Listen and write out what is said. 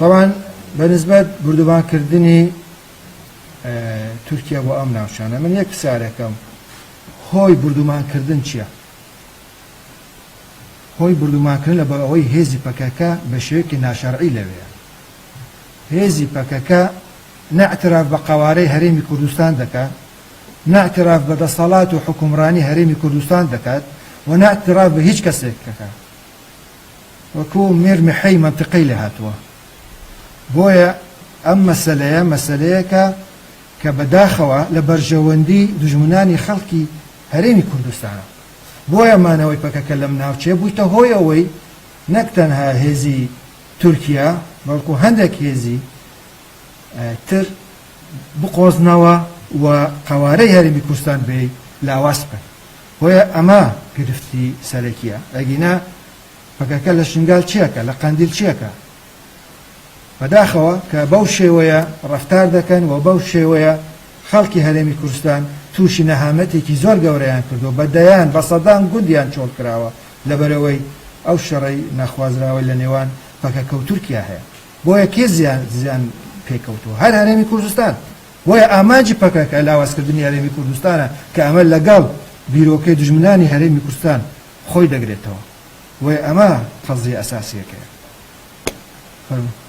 تەبعەن بە نسبەت بوردومانکردنی تورکیا بۆ ئەم ناوچانە من یەک پرسیارەکەم هۆی بوردومانکردن چییە؟ هۆی بوردومانکردن لە بەرئەوەی هێزی پەکەکە بە شێوەیەکی ناشەرعی لەوێیە. هێزی پەکەکە نە اعتراف بە قەوارەی هەرێمی کوردستان دەکات، نە اعتراف بە دەسەڵات و حوکمڕانی هەرێمی کوردستان دەکات و نە اعتراف بە هیچ کەسێک دەکات. وەکو میر محەی مەنتقەی لێ هاتووە. بۆیە ئەم مەسەلەیە مەسەلەیەکە کە بەداخەوە لە بەرژەوەندی دوژمنانی خەڵکی هەرێمی کوردستانە. بۆیە مانەوەی پەکەکە لەم ناوچەیە بوویتە هۆی ئەوەی نەک تەنها هێزی تورکیا بەڵکو هەندێک هێزی تر بقۆزنەوە و قەوارەی هەرێمی کوردستان بێ لاواز بکەن. بۆیە ئەمە گرفتی سەرەکیە. ئەگینا پەکەکە لە شنگال چیەکە، لە قەندیل چیەکە؟ بەداخەوە کە بەو شێوەیە ڕەفتار دەکەن و بەو شێوەیە خەڵکی هەرێمی کوردستان تووشی نەهامەتێکی زۆر گەورەیان کردووە، بە دەیان، بە سەدان گوندیان چۆڵ کراوە لەبەرئەوەی ئەو شەڕەی نەخوازراوەی لە نێوان پەکەکە و تورکیا هەیە. بۆیە کێ زیان زیان پێکەوتووە؟ هەر هەرێمی کوردستان. بۆیە ئامانجی پەکەکە لاوازکردنی هەرێمی کوردستانە کە ئەمە لەگەڵ بیرۆکەی دوژمنانی هەرێمی کوردستان خۆی دەگرێتەوە. بۆیە ئەمە قەزیە ئەساسیەکەیە. فەرموو.